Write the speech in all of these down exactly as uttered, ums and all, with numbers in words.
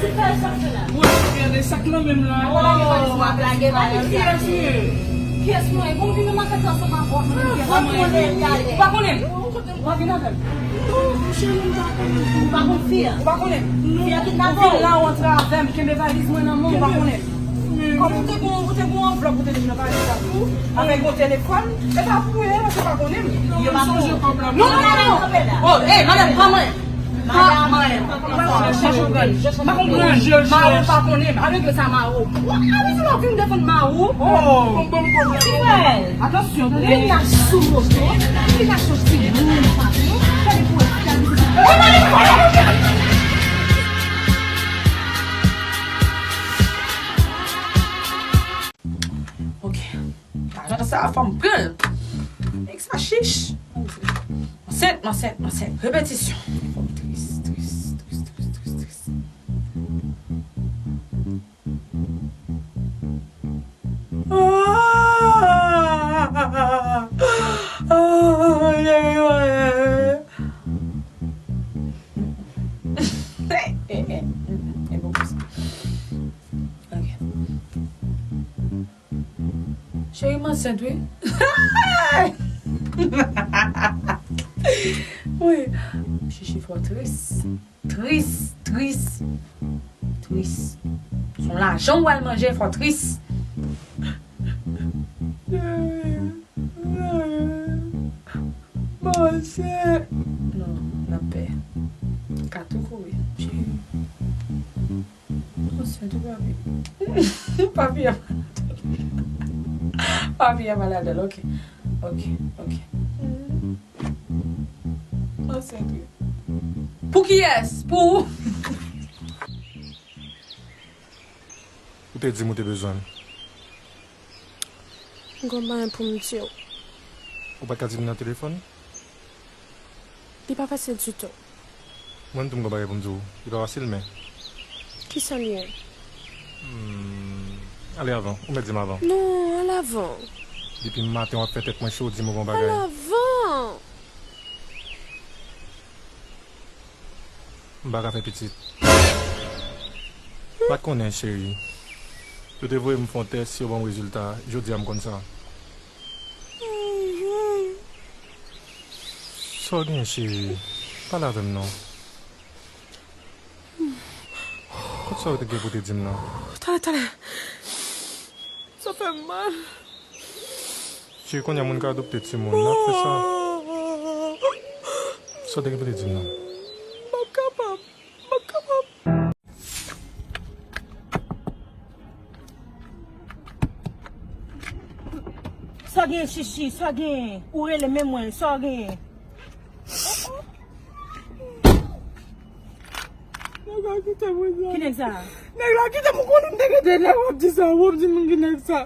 Ti fè sa fè la. Mwen, gade sa k nan men m la. Ou lage valiz mwen ap lage valiz la. Kiyès li ye? Kiyès mwen ye? Bon, vin nan makèt la ansanm avè w, mwen menm kiyès mwen ye. Ou pa konnen m? Ou pa vin avè m. Ou pa konn fi a? Ou pa konnen m? Fi a kidnape w? Ou vin la, ou antre avè m, kenbe valiz mwen nan men w, ou pa konnen m? Kòm ou te gon, ou te gon anvlòp, ou te deja pale sa tou, avèk yon telefòn, e pa pou ou ye, paske ou pa konnen m. Yo pa sonje kòb la. Non, non, non, non. Oh, eh, madanm, pran mwen. Pran mwen. M pa konprann. M pa konprann. Mawon pa konnen m. Avèk sa, Mawon. Ou, ou, ou vin defann Mawon. Oh. Ki fè? Atansyon, tande. Li la sou moto. Li la soti moun, patwon. Gade pou wè. Ok. Lajan sa, fò m pran l. Nèg sa chich. Ansent, ansent, ansent. Repetisyon. Tris, tris, tris, tris, tris, tris. Ah! Ah! Eh, eh, eh, eh, eh, bon, bon. Ok. Cheri, m ansent, wi. Wi. Chichi fò tris. Tris, tris, tris. Se yon lajan w al manje, fò tris. Manje. Non, n ap pè. Ka tou kouri. Cheri. Ansent ou papi. Papi a malad. Papi a malad, ok. Ok, ok. Ansent wi. Pou kiyès? Pou ou? Ou te di m ou te bezwen m. M gon bagay pou m di w. Ou pa t ka di m nan telefòn? Li pa fasil ditou. Mwen tou m gon bagay pou m di w. Li pa fasil, men. Kisa l ye? Hmm, ale avan. Ou mèt di m avan. Non, ale avan. Depi maten w ap fè tèt mwen cho, di m ou gon bagay. Ale avan. M pa ka fè pitit. M pa t konnen, cheri. Yo te voye m fè yon tès, yo ban m rezilta. Jodi a m konn sa. Sa w gen, cheri? Pale avè m non. Kot sa w te gen pou te di m nan? Talè, talè. Sa fè m mal. Cheri, kounye a moun ka adopte timoun. N ap fè sa. Sa w te gen pou te di m nan? M p ap kapab. M p ap kapab. Sa gen, Chichi? Sa gen? Ou rele men mwen, sa gen? Nèg la kite m wi. Ki nèg sa? Nèg la kite m, ou konnen m te gen de nèg w ap di sa, w ap di m ki nèg sa.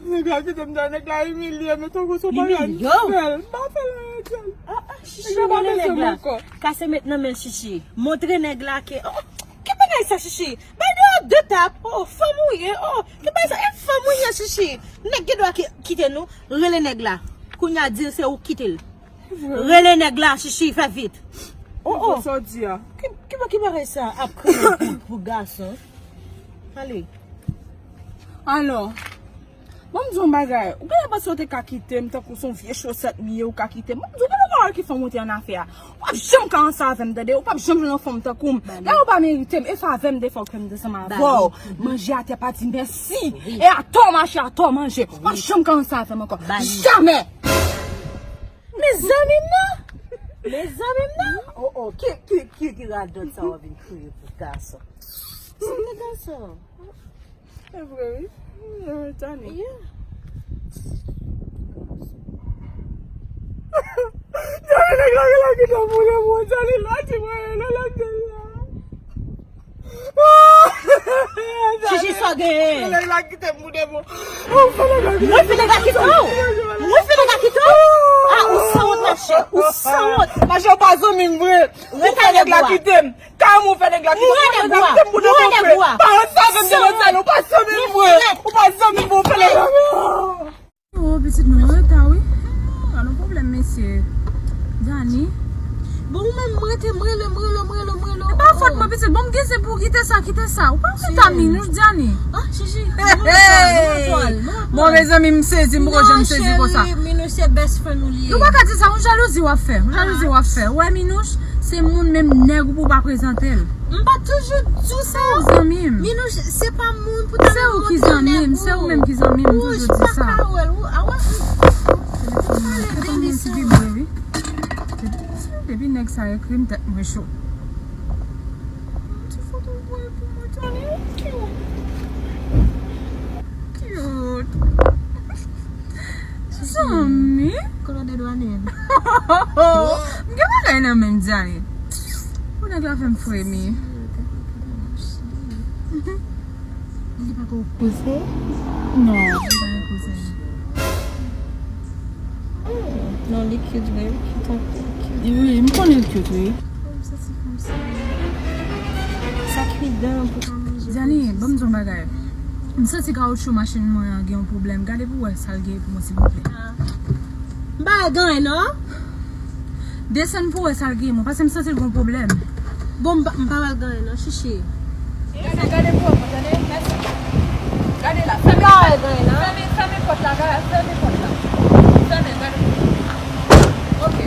Nèg la kite m, nèg la imilye m tankou se yon bagay m fè l. M pa fè l anyen, Djèl. Nèg la pa bezwen m ankò. Kase met nan men Chichi. Montre nèg la ke, oh, ki bagay sa, Chichi? Bay deyò de tap. Oh, fanm ou ye. Oh, ki bagay sa? E fanm ou ye, Chichi? Nèg gen dwa ki-, kite nou. Rele nèg la. Kounye a di l se ou k kite l. Rele nèg la, Chichi, fè vit. Oh, oh. Sa w di a? Ki, ki, ki bagay sa ap kriye pou, pou gason? Ale. Alò, ban m di w yon bagay. Ou genlè panse w te ka kite m tankou se yon vye chosèt m ye, ou ka kite m. Ban m di w, genlè w ka wè ki fanm ou te annafè a. W ap janm ka ansanm avè m, tande? Ou p ap janm jwenn yon fanm tankou m. Dayè ou pa merite m. E favè m defwa ke m te ansanm avè w. Manje atè pa di mèsi. E atò mache, atò manje. W ap janm ka ansanm avè m ankò. Jamè! Mezanmi m nan! Mezanmi m nan! Oh, oh, ki, ki, ki, ki radòt sa w ap vin kriye pou gason? Se te gason. E vre, wi. Tani. Yeah. Tani, nèg la, nèg la, ki te boule mwen. Tani, la, ti mwen, la, la, la. Chichi, sa w genyen? Nèg la kite m pou de bon. Mwen fin nèg la kite w. Mwen fin nèg la kite w. Ah, ou sanwont, machè. Ou sanwont. Machè, ou pa zanmi m vre. Ou fè nèg la kite m. Kòman ou fè nèg la kite m? Ou fè nèg la kite m pou de bon vre. Pa ansanm avè m de lòt sa, non, ou pa zanmi m vre. Ou pa Bon, m gen se pou kite sa, kite sa. Ou pa fè ta Minouch, Diani. Ah, Chichi, nou pral, nou pral, nou pral. Bon, mezanmi, m sezi, m poko janm sezi konsa. Non, cheri, Minouch se best friend ou li ye. Nou pa ka di sa, yon jalouzi w ap fè. Yon jalouzi w ap fè. Ou wè Minouch, se moun menm nèg ou pou pa prezante l. M pa toujou di w sa. Se ou zanmi m. Minouch, se pa moun pou ta montre nèg ou. Se ou ki zanmi m, se ou menm ki zanmi m, m toujou di sa. Ou pa ka wè l, ou, a wè, m pale de li, se ou. Depi nèg sa ekri m, tèt mwen cho. Ti foto w voye pou mwen, Tony, ou cute. Cute. Zanmi. Kolonèl Wanel. M gen bagay nan men m, Diani. Pou nèg la fè m fremi. Li pa ko koze? Non, li pa gen koze. Non, li cute, vre, li cute anpil, cute. Wi, m konnen l cute, wi. Oh, m santi kòmsi sa ki dan pou ka manje. Diani, ban m di w yon bagay. M santi kawotchou machin mwen an gen yon pwoblèm. Gade pou w wè sa l gen pou mwen, silvouplè. Ah. M pa wè l gen anyen, non. Desann pou w wè sa l gen, mwen, paske m santi l gen yon pwoblèm. Bon, m pa, m pa wè l gen anyen, non, Chichi. Gade, gade pou w wè, tande, mèsi. Gade la, fèmen, fèmen, fèmen pòt la, gade, fèmen pòt la. Fèmen, gade. Ok.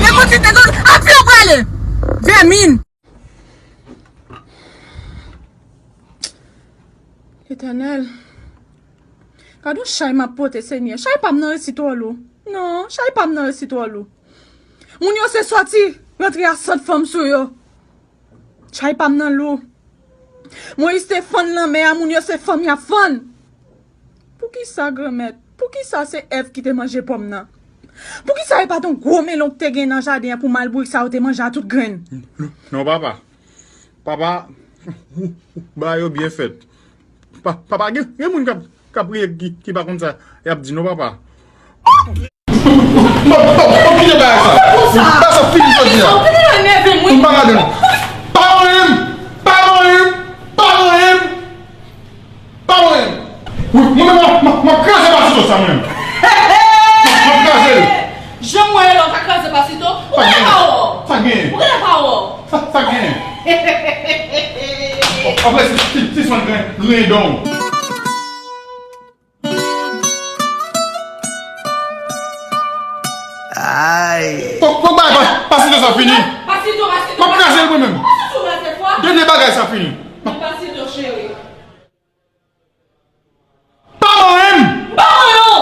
Nèg ou ti, nèg ou, a pye w prale. Vèmin. Etènèl. Gad yon chay m ap pote, Senyè. Chay pa m nan resi twò lou. Non, chay pa m nan resi twò lou. Moun yo se sòti, rantre a sant fanm sou yo. Chay pa m nan lou. Moyiz te fann lanmè a, moun yo se fanm y ap fann. Poukisa, Granmèt? Poukisa se Èv ki te manje pòm nan? Poukisa e pa t yon gwo melon k te gen nan jaden an pou malbourik sa yo te manje a tout grenn? Non, papa. Papa, ba yo byen fèt. Pa, papa, gen, gen moun k ap, k ap riye ki, ki pa konn sa y ap di non, papa. M ap, m ap, m ap kite bagay sa. Bagay sa fini jodi a. M pa ka de non. Pa manyen m! Pa manyen m! Pa manyen m! Pa manyen m! Wi, mwen menm, m ap, m ap, m ap kraze pasito sa, mwen menm. M ap, m ap kraze l. Jan mwen ye la, w ka kraze pasito? Ou genlè pa wè w. Sa k genyen? Ou genlè pa wè w. Sa, sa k genyen? Apre, si, si, si, si, gren, gren don. Ay. Fòk, fòk bagay pa, pasito sa fini. Pasito, pasito, m ap kraze l mwen menm. Pasito, pasito, pasito. Dènye bagay sa fini. Pasito, cheri. Pa manyen m! M pa manyen w!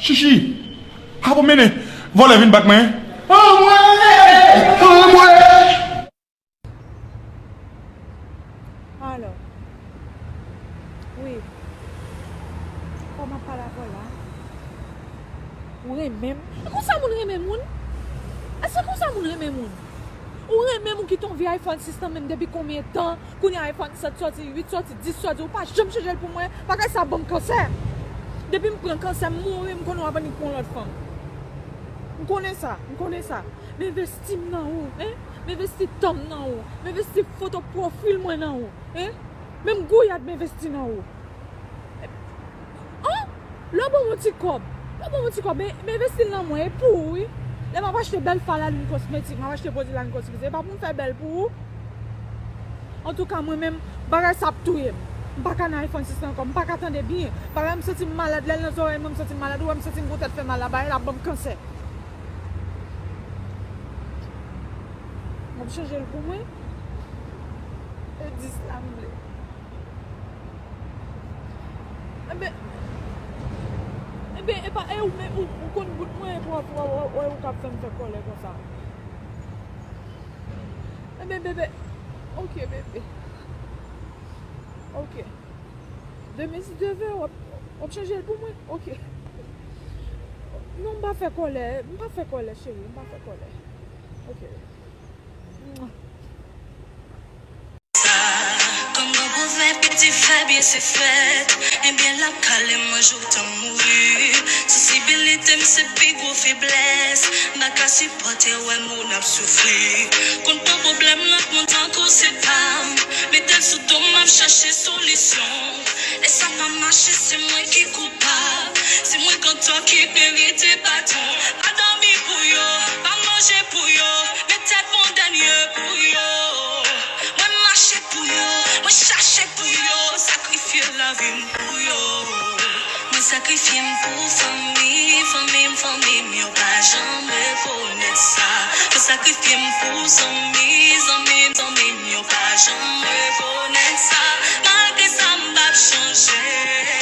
Chichi! Apo mennen vòlè vin bat mwen. Anmwe! Anmwe! Alò, wi, kòman m ap pale avè w la? Ou renmen m? E konsa moun renmen moun? Èske konsa moun renmen moun? Ou renmen m, ou kite yon vye iPhone sis nan men m depi konbyen tan? Kounye a iPhone sèt sòti, uit sòti, dis sòti, ou pa janm chanje l pou mwen. Bagay sa ban m kansè. Depi m pran kansè, m mouri, m konnen w ap annik pran yon lòt fanm. M konnen sa, m konnen sa. M envesti m nan ou, en? M envesti tan m nan ou. M envesti foto pwofil mwen nan ou, en? Menm gouyad m envesti nan ou. An! Lè w ban m yon ti kòb, lè w ban m yon ti kòb, men, men envesti l nan mwen, e pou ou, wi. Lè m ap achte bèl fwa Laline Cosmétique, m ap achte pwodui Laline Cosmétique, e pa pou m fè bèl pou ou. Antouka, mwen menm, bagay sa ap touye m. M pa ka nan iPhone sis la ankò, m pa ka tande byen. Bagay m santi m malad, lè l nan zòrèy mwen, m santi m malad, ou wè m santi m gon tèt fè mal la, bagay la ap ban m kansè. M ap chanje l pou mwen. E dis la m vle. Enben, enben, epa, e ou, men ou, ou konn bout mwen, epi w ap, w ap, w ap, w ap, w ap fè m fè kòlè konsa. Enben, bebe, ok, bebe. Ok. Demen, si Dye vle, w ap, w ap chanje l pou mwen? Ok. Non, m pa fè kòlè, m pa fè kòlè, cheri, m pa fè kòlè. Ok. Sa, kòm nan pwovèb ki di fè byen se fèt, ebyen l ap kale manje w tan mouri. Sansibilite m se pi gwo feblès, m pa ka sipòte wè moun ap soufri. Konn pran pwoblèm lòt moun tankou se pa m, mete l sou do m, m ap chache solisyon. Lè sa pa mache, se mwen ki koupab, se mwen k antò ki merite baton. Pa dòmi pou yo, pa manje pou yo. Mwen sakrifye m pou fanmi, fanmi m, fanmi m, yo pa janm rekonèt sa. Mwen sakrifye m pou zanmi, zanmi m, zanmi m, yo pa janm rekonèt sa. Malgre sa, m p ap chanje.